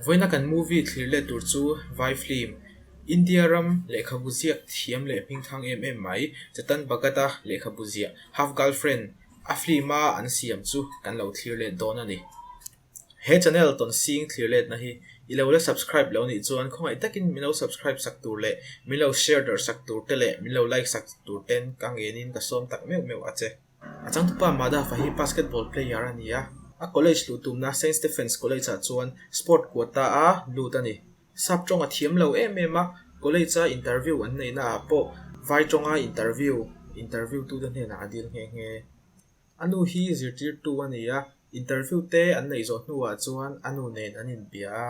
Vawiina kan movie thlir let tur chu Vai film, India ram lehkhabu ziak thiam leh hmingthang em em mai Chetan Bhagat-a lehkhabu ziah Half Girlfriend a film-a an siam chu kan lo thlir let dawn a ni. He channel Tawnsing thlir letna hi i lo la subscribe lo nih chuan khawngaih takin min lo subscribe sak tur leh min lo share darh sak tur te leh min lo like sak tur ten ka ngenin ka sawm tak meuh meuh a che. A changtupa Madhav-a hi basketball player a ni a, a college luh tumna Saint Stephen's College-ah chuan sport quota-a lut a ni. Sap tawng a thiam lo em em a, college-a interview an neihnaah pawh vai tawnga interview interview tute hnenah a dil nghe nghe. A nu hi zirtirtu a ni a, interview te an neih zawh hnuah chuan a nu nen an inbia a.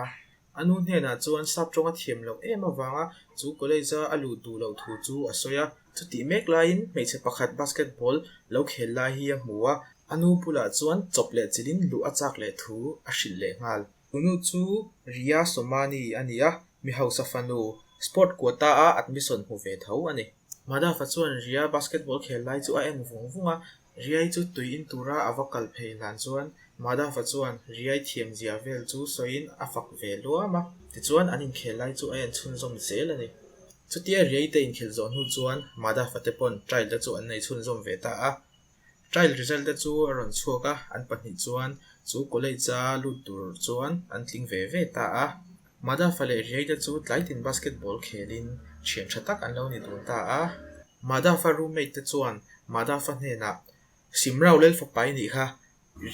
A nu hnenah chuan sap tawng a thiam loh em avanga chu college-a a luh duh loh thu chu a sawi a. Chutih mek laiin hmeichhe pakhat basketball lo khel lai hi a hmu a, a nu bulah chuan chawp leh chilhin luh a chak leh thu a hrilh leh nghal. Chu nu chu Riya Somani a ni a, mi hausa fanu, sport quota-a admission hmu ve tho a ni. Madhav-a chuan Riya basketball khel lai chu a en vung vung a, Riai chu tui in tura a va kal phei hlan chuan Madhav-a chuan Riai thiam zia vel chu sawiin a fak ve luam a, tichuan an inkhel lai chu a en chhunzawm zel a ni. Chutia Riai te inkhelh zawh hnu chuan Madhav-a te pawn trial te chu an nei chhunzawm ve ta a. Trial result te chu a rawn chhuak a, an pahnih chuan chu college-a lut tur chuan an tling ve ve ta a. Madhav-a leh Riai te chu tlaitin basketball khelin thian tha tak an lo ni dun ta a. Madhav-a roommate te chuan Madhav-a hnenah, Simrao Lalfapa i nih kha,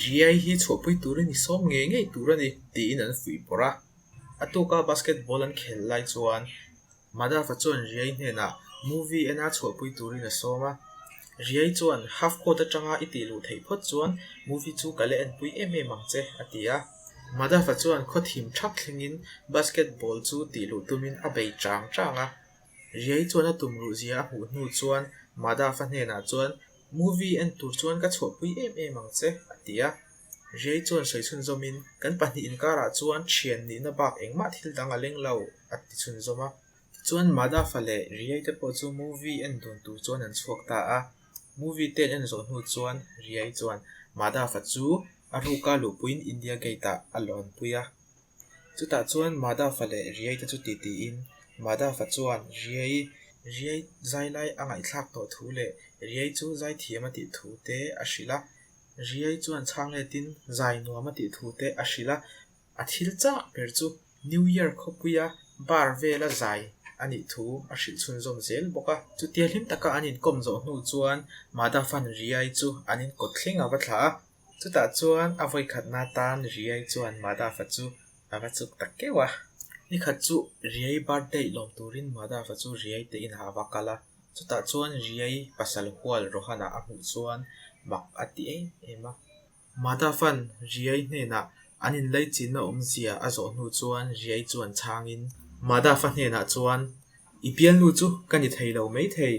Riai hi chhuahpui turin i sawm ngei ngei tur a ni, tiin an fuih pawrh a. A tuka basketball an khelh lai chuan Madhav-a chuan Riai hnenah movie ena chhuahpui turin a sawm a. Riai chuan, Half court atanga i tih luh theih phawt chuan movie chu ka la enpui em em ang che, a ti a. Madhav-a chuan khaw thim thak thlengin basketball chu tih luh tumin a bei chang chang a. Riai chuan a tum ruh zia a hmuh hnu chuan Madhav-a hnenah chuan, Movie en tur chuan ka chhuahpui em em ang che, a ti a. Riai chuan sawi chhunzawmin, Kan pahnih inkarah chuan thian nihna bak engmah thil dang a leng lo, a ti chhunzawm a. Tichuan Madhav-a leh Riai te pawh chu movie en dun tur chuan an chhuak ta a. Movie te an en zawh hnu chuan Riai chuan Madhav-a chu a ruka luhpuiin India Gate-ah a lawnpui a. Chutah chuan Madhav-a leh Riai te chu titiin Madhav-a chuan Riai Riai zai lai a ngaihthlak tawh thu leh Riai chu zai thiam a tih thu te a hrilh a. Riai chuan chhang letin zai nuam a tih thu te a hrilh a. A thil chak ber chu New Year khawpuia bar vela zai a nih thu a hrilh chhunzawm zel bawk a. Chutia hlim taka an inkawm zawh hnu chuan Madhav-a'n Riai chu an inkawt thleng a va thlah a. Chutah chuan a vawikhatna tan Riai chuan Madhav-a chu a va chuk ta keuh a. Nikhat chu Riai birthday lawm turin Madhav-a chu Riai te inah a va kal a. Chutah chuan Riai pasal hual Rohan-a a hmuh chuan mak a ti em em a. Madhav-a'n Riai hnenah an inlaichinna awmzia a zawh hnu chuan Riai chuan chhangin Madhav-a hnenah chuan, I bialnu chu ka ni thei lo maithei,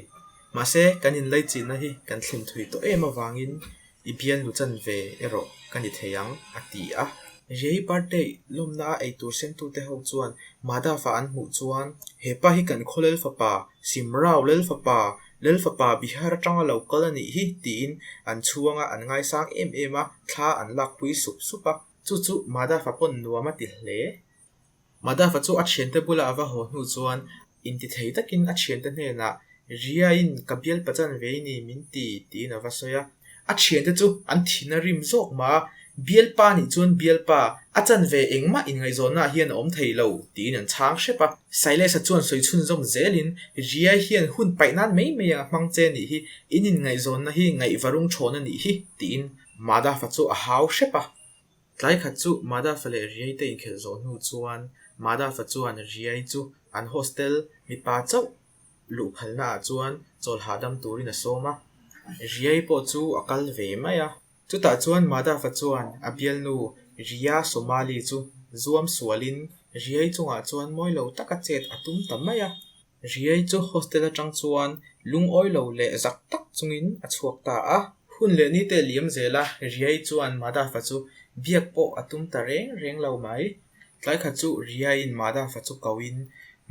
mahse kan inlaichinna hi kan thlen thui tawh em avangin I bialnu chanve erawh ka ni thei ang, a ti a. Riai birthday lawmna a eitur sentute ho chuan Madhav-a an hmuh chuan, He pa hi kan khaw Lalfapa, Simrao Lalfapa, Lalfapa Bihar atanga lo kal a nih hi, tiin an chhuang a, an ngaisang em em a, thla an lakpui sup sup a. Chu chu Madhav-a pawn nuam a ti hle. Madhav-a chu a thiante bula a va haw hnu chuan intithei takin a thiante hnenah, Riain ka bial pachan ve i ni min ti, tiin a va sawi a. A thiante chu an thin a rim zawk mah a, Bialpa nih chuan bialpa, a chan ve engmah inngaihzawnnaah hian a awm thei lo, tiin an chhang hrep a. Silas-a chuan sawi chhunzawm zelin, Riai hian hun paih nan mai mai a hmang che nih hi, in inngaihzawnna hi ngaihvarung thawn a nih hi, tiin Madhav-a chu a hau hrep a. Tlai khat chu Madhav-a leh Riai te inkhelh zawh hnu chuan Madhav-a chuan Riai chu an hostel mipa chauh luh phalna ah chuan chawl hahdam turin a sawm a, Riai pawh chu a kal ve mai a. Chutah chuan Madhav-a chuan a bialnu Riya Somali chu zuam sualin Riai chungah chuan mawi lo taka chet a tum ta mai a. Riai chu hostel atang chuan lungawi lo leh zak tak chungin a chhuak ta a. Hun leh ni te liam zel a, Riai chuan Madhav-a chu biak pawh a tum ta reng reng lo mai. Tlai khat chu Riaiin Madhav-a chu koin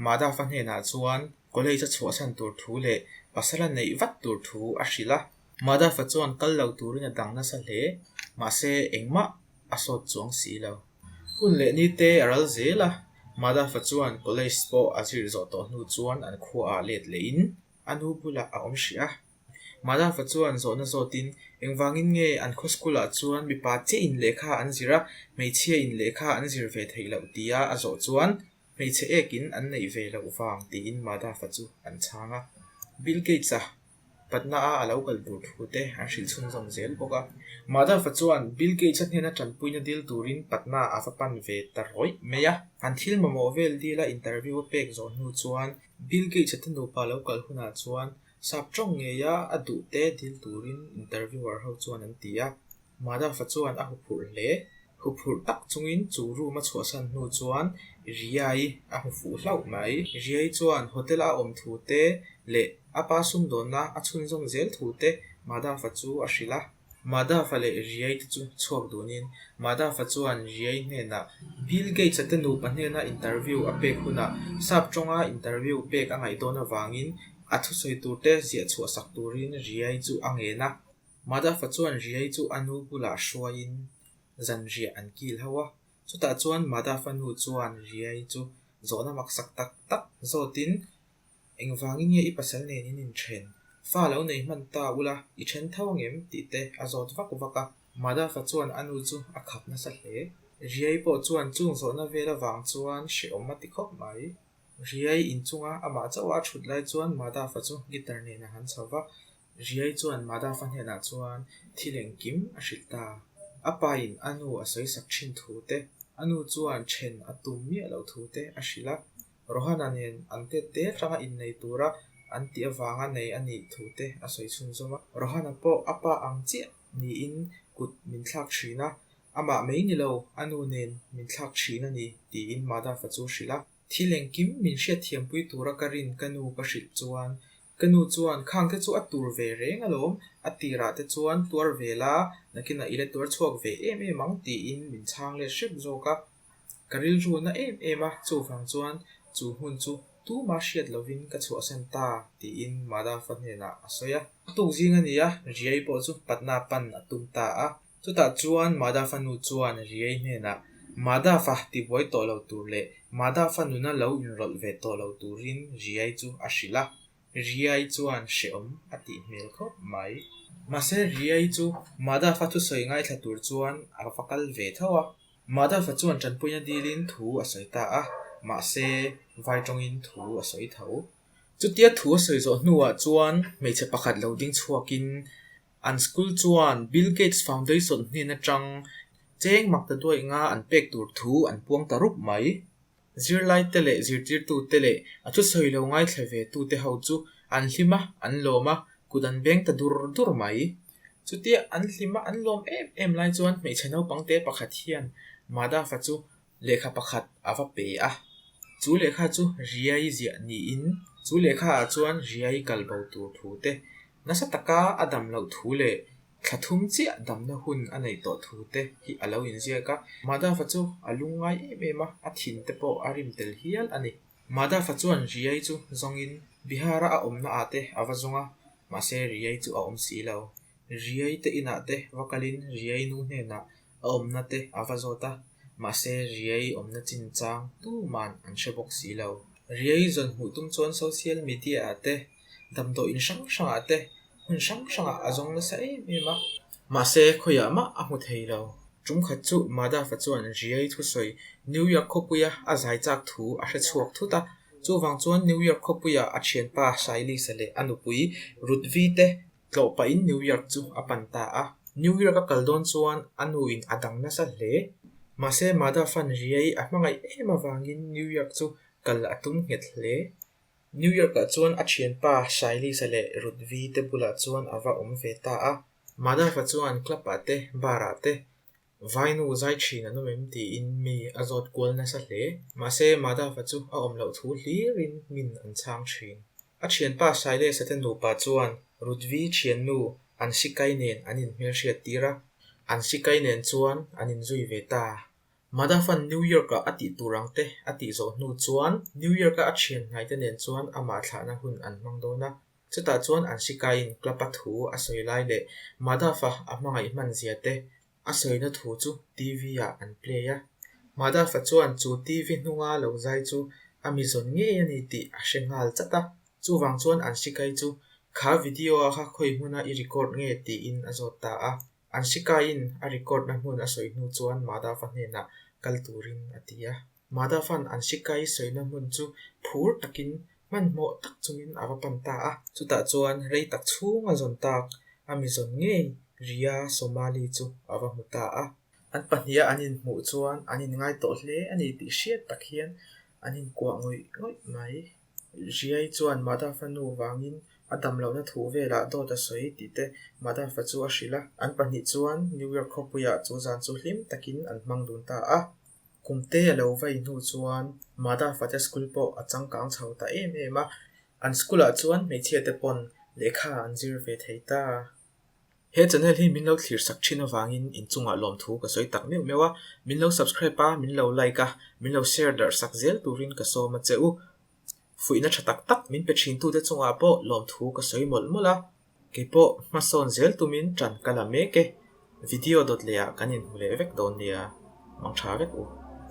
Madhav-a hnenah chuan college a chhuahsan tur thu leh pasal a neih vat tur thu a hrilh a. Madhav-a chuan kal lo turin a dang nasa hle, mahse engmah a sawt chuang si lo. Hun leh ni te a ral zel a, Madhav-a chuan college pawh a zir zawh tawh hnu chuan an khuaah let lehin a nu bulah a awm hrih a. Madhav-a chuan zawhna zawtin engvangin nge an khaw school-ah chuan mipa chiahin lehkha an zir a, hmeichhiain lehkha an zir ve theih loh tia a zawh chuan hmeichhe ekin an neih ve loh vang tiin Madhav-a chu an chhang a. Bill Gates-a Patna-a a lo kal tur thu te an hrilh chhunzawm zel bawk a. Madhav-a chuan Bill Gates-a hnena tanpuina dil turin Patna a va pan ve ta rawih mai a. An thil mamawh vel dila interview a pek zawh hnu chuan Bill Gates-a te nupa lo kal hunah chuan sap tawng ngeia a duh te dil turin interviewer ho chuan an ti a. Madhav-a chuan a huphurh hle. Huphurh tak chungin chu room a chhuahsan hnu chuan Riai a hmu fuh hlauh mai. Riai chuan hotel a awm thu te leh a pa sumdawnna a chhunzawm zel thu te Madhav-a chu a hrilh a. Madhav-a leh Riai te chu chhuak dunin Madhav-a chuan Riai hnenah Bill Gates-a te nupa hnena interview a pek hunah sap tawnga interview pek a ngaih dawn avangin a thusawi turte ziah chhuah sak turin Riai chu a ngen a. Madhav-a chuan Riai chu a nu bulah hruaiin zanriah an kil ho a. Chutah chuan Madhav-a nu chuan Riai chu zawhna maksak tak tak zawtin, Engvangin nge i pasal nen in inthen? Fa lo nei hman ta ula, i then tho angem? tih te a zawt vak vak a. Madhav-a chuan a nu chu a khap nasa hle. Riai pawh chuan chung zawhna vel avang chuan hrehawm a ti khawp mai. Riai inchunga amah chauha a thut lai chuan Madhav-a chu guitar nen a han chho va. Riai chuan Madhav-a hnenah chuan thil engkim a hrilh ta. A pain a nu a sawisak thin thu te, a nu chuan then a tum miah loh thu te a hrilh a. Rohana nen an tet te atanga innei tura an tih avanga nei a nih thu te a sawi chhunzawm a. Rohana pawh a pa ang chiah niin kut min thlak thin a, amah mai ni lo, a nu nen min thlak thin a ni, tiin Madhav-a chu a hrilh a. Thil engkim min hriatthiampui tura ka rin ka nu ka hrilh chuan ka nu chuan khang te chu a tur ve reng alawm, a tirah te chuan tuar ve la, nakinah i la tuar chhuak ve em em ang tiin min chhang let hrep zawk a. Ka rilru na em em a, chuvang chuan chu hmun chu tuma hriat lovin ka chhuahsan ta tiin Madhav-a hnenah a sawi a. A tuk zing a ni a, Riai pawh chu Patna pan a tum ta a. Chutah chuan Madhav-a nu chuan Riai hnenah Madhav-a tibuai tawh lo tur leh Madhav-a nuna lo inrawlh ve tawh lo turin Riai chu a hrilh a. Riai chuan hrehawm a tih hmel khawp mai. Mahse Riai chu Madhav-a thusawi ngaithla tur chuan a va kal ve tho a. Madhav-a chuan tanpuina dilin thu a sawi ta a, mahse vai tawngin thu a sawi tho. Chutia thu a sawi zawh hnuah chuan hmeichhe pakhat lo ding chhuakin An school chuan Bill Gates Foundation hnen atang cheng mak ta duaih nga an pek tur thu an puang ta rup mai. Zirlaite leh zirtirtute leh a thusawi lo ngaithla ve tute ho chu an hlim a, an lawm a, kut an beng ta dur dur mai. Chutia an hlim a, an lawm em em lai chuan hmeichhe naupangte pakhat hian Madhav-a chu lehkha pakhat a va pe a. Chu lehkha chu Riai ziah niin chu lehkha ah chuan Riai kal bo tur thu te, nasa taka a dam loh thu leh thla thum chiah damna hun a neih tawh thu te hi a lo inziak a. Madhav-a chu a lungngai em em a, a thin te pawh a rim tel hial a ni. Madhav-a chuan Riai chu zawngin Bihar-a a awmna ah te a va zawng a, mahse Riai chu a awm si lo. Riai te inah te va kalin Riai nu hnenah a awmna te a va zawt a, mahse Riai awmna chinchang tuman an hre bawk si lo. Riai zawn hmuh tum chuan social media ah te, damdawiin hrang hrangah te, hmun hrang hrangah a zawng nasa em em a. Mahse khawiah mah a hmu thei lo. Tum khat chu Madhav-a chuan Riai thusawi New York khawpuia a zai chak thu a hre chhuak thut a, chuvang chuan New York khawpuia a thianpa Shailesh-a leh a nupui Ruthvi te Tlawh pahin New York chu a pan ta a. New York a kal dawn chuan a nuin a dang nasa hle. Mahse Madhav-a'n Riai a hmangaih em avangin New York chu kal a tum nghet hle. New York-ah chuan a thianpa Shailesh-a leh Ruthvi te bulah chuan a va awm ve ta a. Madhav-a chuan club-ah te, bar-ah te Vainu zai thin an awm em tiin mi a zawt kual nasa hle. Mahse, Madhav-a chu a awm loh thu hlirin min an chhang thin. A thianpa Shailesh-a te nupa chuan Ruthvi thiannu an sikai nen an inhmelhriat tir a, an sikai nen chuan an inzui ve ta. Madhav-a'n New York-ah a tih tur ang te a tih zawh hnu chuan New York-a a thian hnaite nen chuan amah thlahna hun an hmang dawn a. Chutah chuan an sikaiin club-a thu a sawi lai leh Madhav-a a hmangaih hman zia te a sawina thu chu TV-ah an play a. Madhav-a chuan chu TV hnunga lo zai chu a mi zawn ngei a ni tih a hre nghal chat a. Chuvang chuan Anshika-i chu kha video-a kha khawi hmuna i record nge tiin a zawt ta a. Anshika-in a record-na hmun a sawi hnu chuan Madhav-a hnenah kal turin a ti a. Madhav-a'n Anshika-i sawina hmun chu phur takin hmanhmawh tak chungin a va pan ta a. Chutah chuan rei tak chhung a zawn tak a mi zawn ngei Riya Somali chu a va hmu ta a. An pahniha an inhmuh chuan an inngai tawh hle a ni tih hriat tak hian an inkuah ngawih ngawih mai. Riai chuan Madhav-a nu vangin a dam lohna thu velah dawt a sawi tih te Madhav-a chu a hrilh a. An pahnih chuan New York khawpuiah chu zan chu hlim takin an hmang dun ta a. Kumte a lo vai hnu chuan Madhav-a te school pawh a changkang chho ta em em a. An school-ah chuan hmeichhia te pawn lehkha an zir ve thei ta. He channel hi min lo thlir sak thin avangin inchungah lawmthu ka sawi tak meuh meuh a, min lo subscribe a, min lo like a, min lo share darh sak zel turin ka sawm a che u. Fuihna tha tak tak min pe thintute chungah pawh lawmthu ka sawi mawlh mawlh a, keipawh hmasawn zel tumin tan ka la mek e. Video dawt lehah kan inhmu leh vek dawn nia, mang tha vek u.